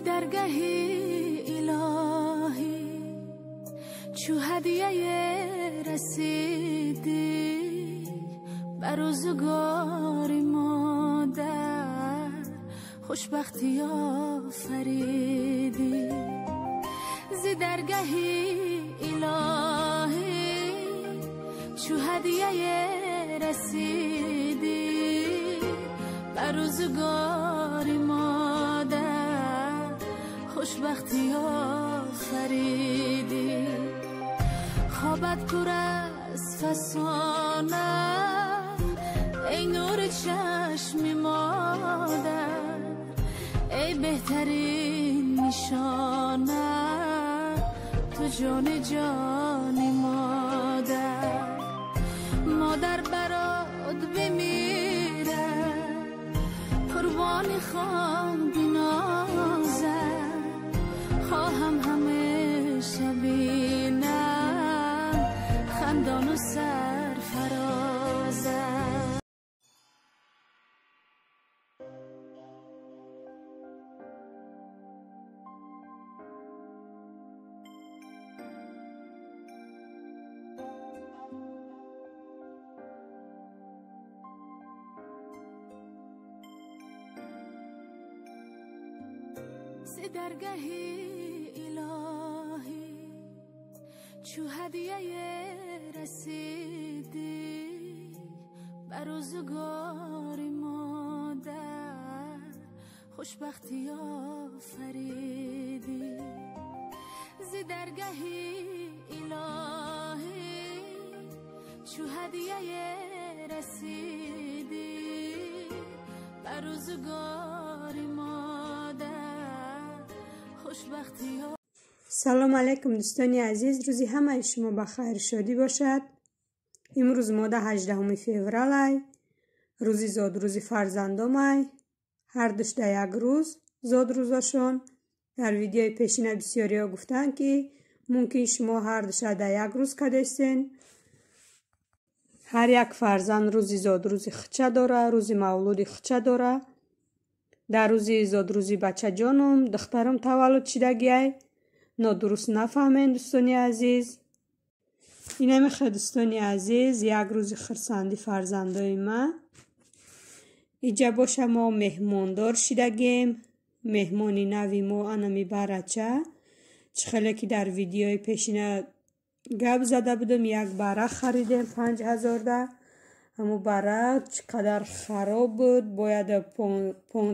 درگه الهی چو هدیه رسیدی بر روزگار مادر خوشبختی آفریدی. ز درگه الهی چو هدیه رسیدی بر روزگار مادر خوشبختی آفریدی. خوابت پر از فسانه ای نور چشم مادر، ای بهترین نشانه تو جان جان مادر. مادر برات بمیره قربان خان بنازه، خواهم همیشه بینم خندان و سرفرازه. ز درگه الهی چو هدیه رسیدی بر روزگار مادر خوشبختی آفریدی. ز درگه الهی چو هدیه رسیدی بر روزگار مادر. سلام علیکم دوستانی عزیز، روزی همه شما به خیر شادی باشد. امروز ماده 18 فوریه، روزی زادروز فرزندام، هر دوش در یک روز زادروزشون. در ویدیوی پیشین بسیاری ها گفتن که ممکن شما هر دوش در یک روز کدستین. هر یک فرزند روزی زادروز خچه داره، روزی مولود خچه داره. در روزی زادروزی بچه جانم دخترم تولد شدگیه، نادرست نفهمین دوستانی عزیز. اینه میخواه دوستانی عزیز یک روز خرسندی فرزندای ما. اینجا باشه ما مهماندار شدگیم. مهمانی نوی ما انمی برچه چخله که در ویدیوی پیشینه گپ زده بودم، یک بره خریدیم 5000 ده. همو بره چقدر خراب بود، باید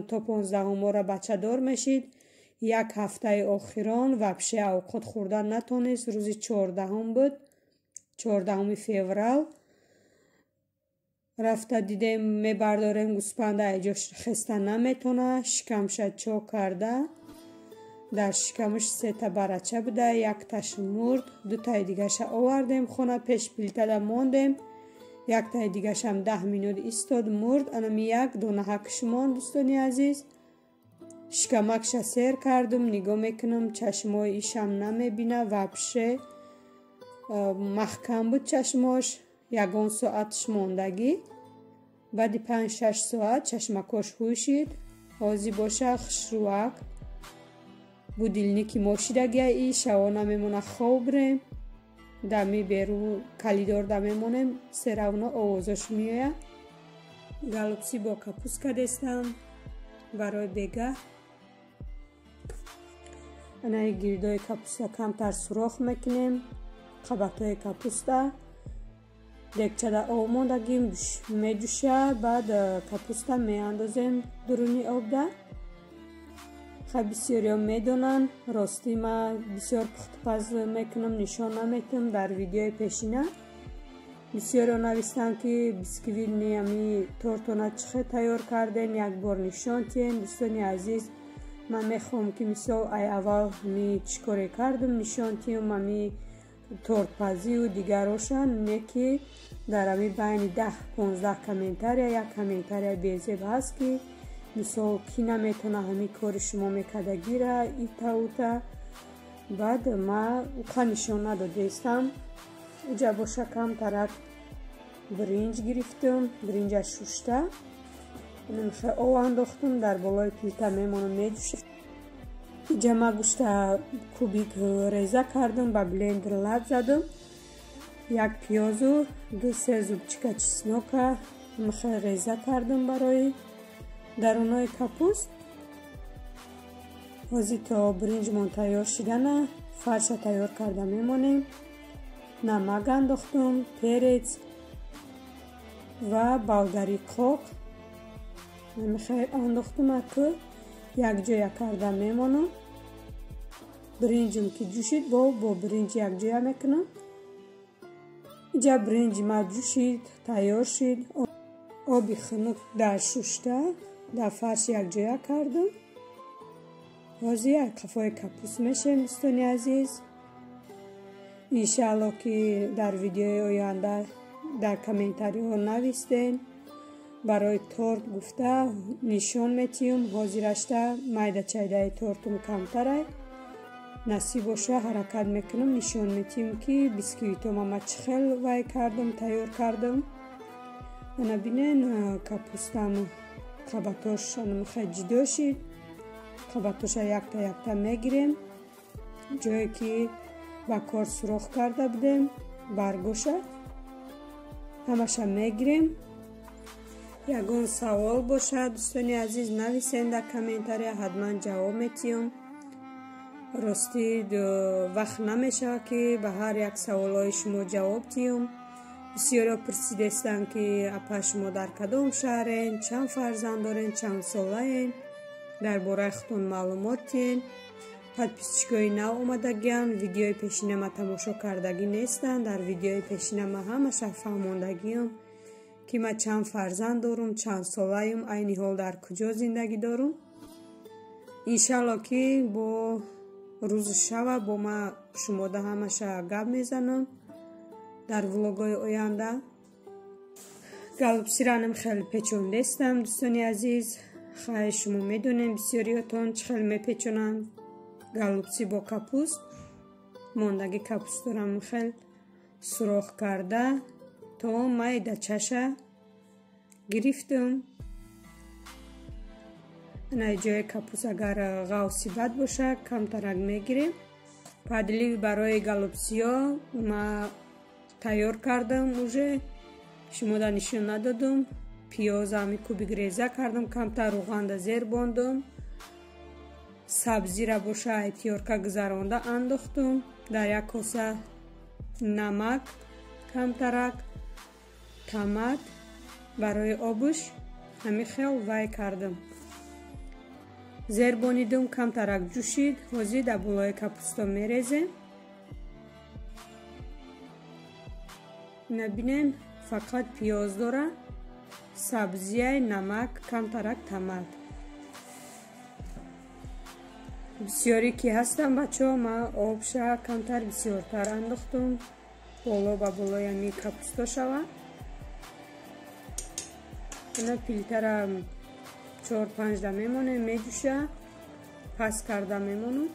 تا 15 ماه بچه دار میشید. یک هفته آخران وبشه اوقات خوردن نتونست. روز 14 بود، 14 فوریه رفته دیدیم میبرداریم گوسپند ایجاش خسته نمیتونه، شکمش چاک کرده، در شکمش 3 تا برچه بوده، یک تاش مرد، 2 تای دیگه‌ش آوردیم خونه پیش پلیته موندیم، یک تای دیگه‌ش هم 10 مینوت ایستاد مرد. انم یک دونه حکش ماند دوستانی عزیز. شکمکش سیر کردم، نگاه میکنم چشمای ایشم نمیبینه، وبشه محکم بود چشماش، یگان ساعتش ماندگی. بعد 5-6 ساعت چشمکاش هوشید. حاضی باشه خشروک بودیلنیکی ما شیدگی ای شوا نمیمونه خواب بریم، دمی بیرون کلیدار دمیمونیم سرونا آوازش میآید. گلوپسی با کپوس کدستم برای بگه. انا گیردای کپوستا کمتر سوراخ میکنیم، قبطای کپوستا دکچه در آب ماندگیم میجوشه، بعد کپوستا میاندازیم درونی آب ده. خب بسیاری ها میدونن راستی ما بسیار پخت پز میکنم، نشان نمیتم. در ویدیوی پیشینه بسیاری ها نویستن که بیسکویت نیمی تورتونه چخه تیار کردین، یک بار نشان تین. دوستانی عزیز من میخوام که مثال ای اول می چیکار کردم نشان تیم، می تورت پزی و دیگراشن، نه که در امی بین 10-15 کامنتاری یک کامنتاری بیزیب هست که مثال کی نمیتونه همی کار شما میکردگی را ایتا اوتا. بعد ما اوقا نشان ندادستم. اینجا باشه کم ترک برنج گرفتم، برنج شوشته آب انداختم، در بالای پلیته میمانم میجوشه. Иҷа ма гӯшта кубик реза кардам, ба блендер лат задам. Як пиёзу 2-3 зубчика чеснока михел реза кардам барои дарунои капуст. Ҳозир то биринҷмон тайёр шидана фарша тайёр карда мемонем. Намак андохтум, перец ва болгари қоқ михел андохтум, аку якҷоя карда мемонам. Биринҷм ки ҷӯшид, бо биринҷ якҷоя мекунам. Иҷа биринҷи ма ҷӯшид, тайёр шид. Оби хунук дар шушта дар фарш якҷоя кардам. Ҳозир як қафои капуст мешем, дӯстони азиз. Иншаалло ки дар видеои оянда дар комментариҳо навистен. Барои торт гуфта нишон метиҳум. Ҳозирашта майда чайдаи тортум камтарай. Насиб боша ҳаракат мекунам, нишон метиҳум ки бисквитома ма чӣ хел вай кардам, тайёр кардам. Ана бинен, капустам қабатош анамихел ҷидо шид. Қабатоша якта якта мегирем. Ҷое ки ба кор сурох карда будем, баргоша ҳамаша мегирем. Ягон савол бошад, дӯстони азиз, нависен дар комментария, ҳатман ҷавоб метиҳум. Ростӣ вақт намешавад ки ба ҳар як саволҳои шумо ҷавоб диҳум. Бисёриҳо пурсидестанд ки апа шумо дар кадом шаҳрен, чанд фарзанд дорен, чанд солаен, дар бораи худтон маълумот диҳен. Подписчикои нав омадагианд, видеои пешинама тамошо кардагӣ нестанд. Дар видеои пешинама ҳамаша фаҳмондагиам ки ман чанд фарзанд дорум, чанд солаем, айни ҳол дар куҷо зиндагӣ дорум. Иншаалло ки бо рӯзи шава бо ма шумода ҳамаша гап мезанам дар влогҳои оянда. Галупсиранам хеле печондестам, дӯстони азиз. Хай шумо медонем бисёриётон чӣ хел мепечонанд галупси бо капуст. Мондаги капусторам хел сурох карда то майда чаша гирифтам. Ана ҷои капуст агар ғавси бад боша, камтарак мегирем. Подлив барои галупсиё ма тайёр кардам, уже шумода нишон надодум. Пиёзами кубик реза кардам, камтар рӯғанда зер бондум. Сабзира боша айтиёрка гузаронда андохтум. Дар як коса намак, камтарак томат барои обуш ҳамин хел вай кардам. Зер бонидум, камтарак ҷӯшид. Ҳозир дар болои капусто мерезем. Ина бинен, фақат пиёз дора, сабзияй, намак, камтарак томат. Бисёре ки ҳастам бачаҳо, ман обша камтар бисёртар андохтум, боло ба болои ҳамин капусто шава. Ина пилтара 4-5 да мемонем, меҷӯша, пас карда мемонам.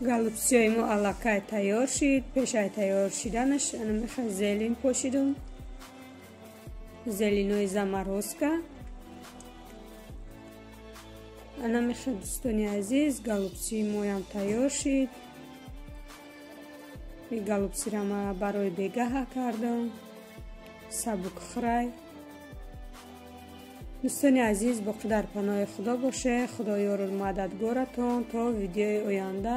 Галупсиёи мо аллакай тайёр шид. Пешаи тайёр шиданаш ана мехел зелин пошидум, зелинои заморозка. Ана мехел, дӯстони азиз, галупсии моям тайёр шид. Галупсира ма барои бегаҳа кардам, сабук хӯрай. Дӯстони азиз, боқӣ дар паноҳи Худо боше. Худо ёру мададгоратон то видеои оянда.